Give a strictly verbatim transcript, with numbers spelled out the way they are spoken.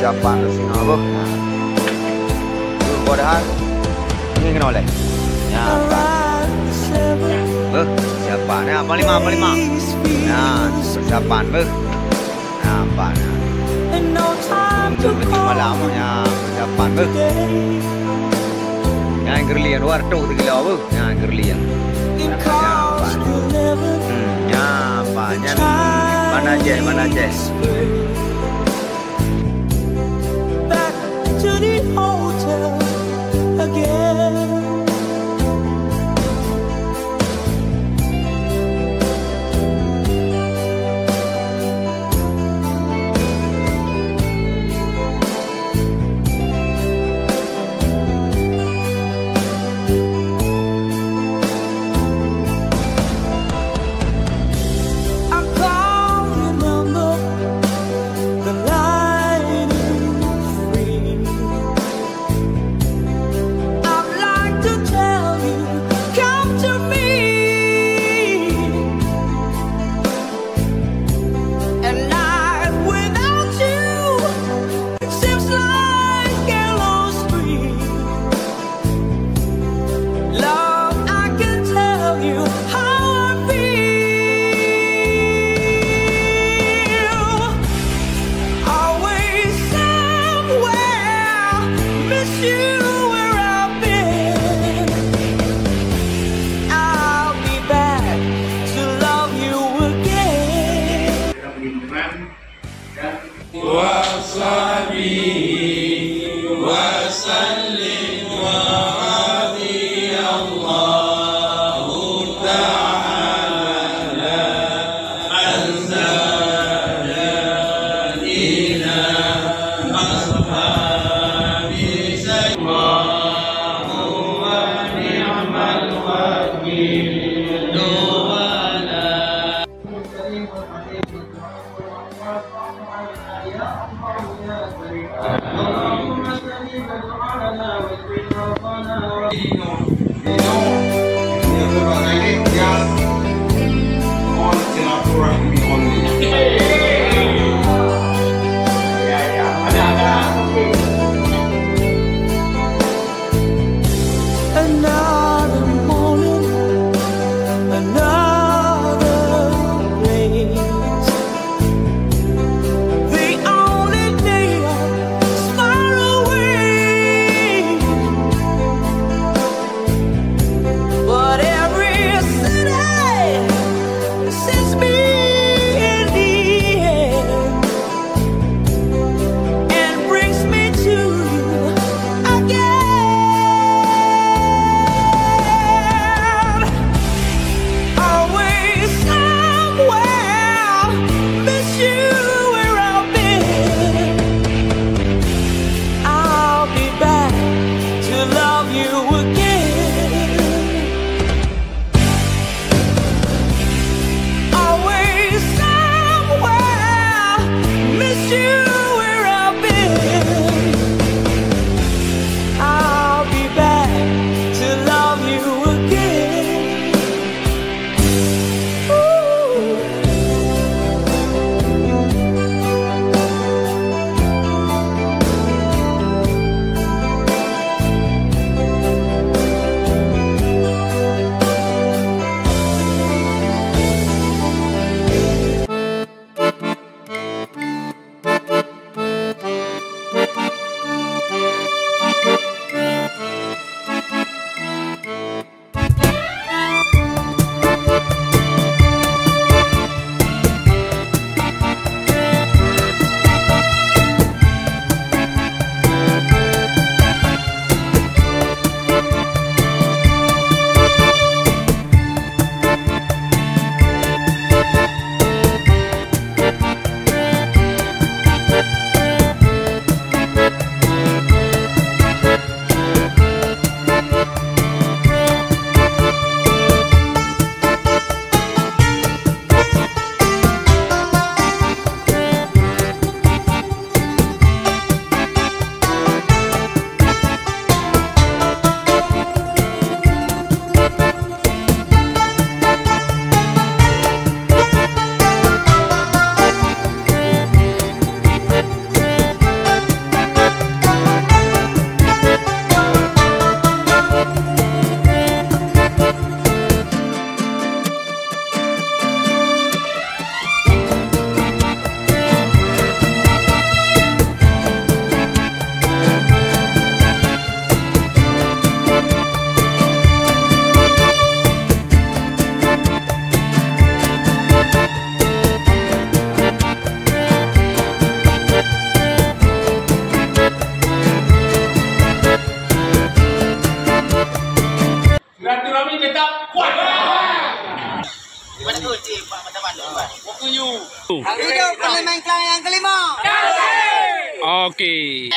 Siapa tu singoh beuh? Nah. Beuh, boh dahar. Ni kena oleh. Ya, apa? Beuh, siapa? Nah, panglima, panglima. Nah, persiapan beuh. Nah, apa? Nah. Untuk malam, ya, persiapan beuh. Nyan geureulieng, dua reutôh sikilo beuh. Nyan geureulieng. Nyan apa? Hmm, nyan apa? Nyan Banda Aceh, Banda Aceh. Back to the hotel again. I'm calling on the, the line is free. I'd like to tell you, come to me. And life without you seems like endless dream. Love, I can tell you how I feel. Always somewhere, miss you where I've been. I'll be back to love you again. وصلي وسلم ورضي الله تعالى عن ساداتنا أصحاب سيدنا اللهم نعم الوكيل ولا Another morning, another place. The only day I Hidup Parlemen Klang yang kelima. Oke.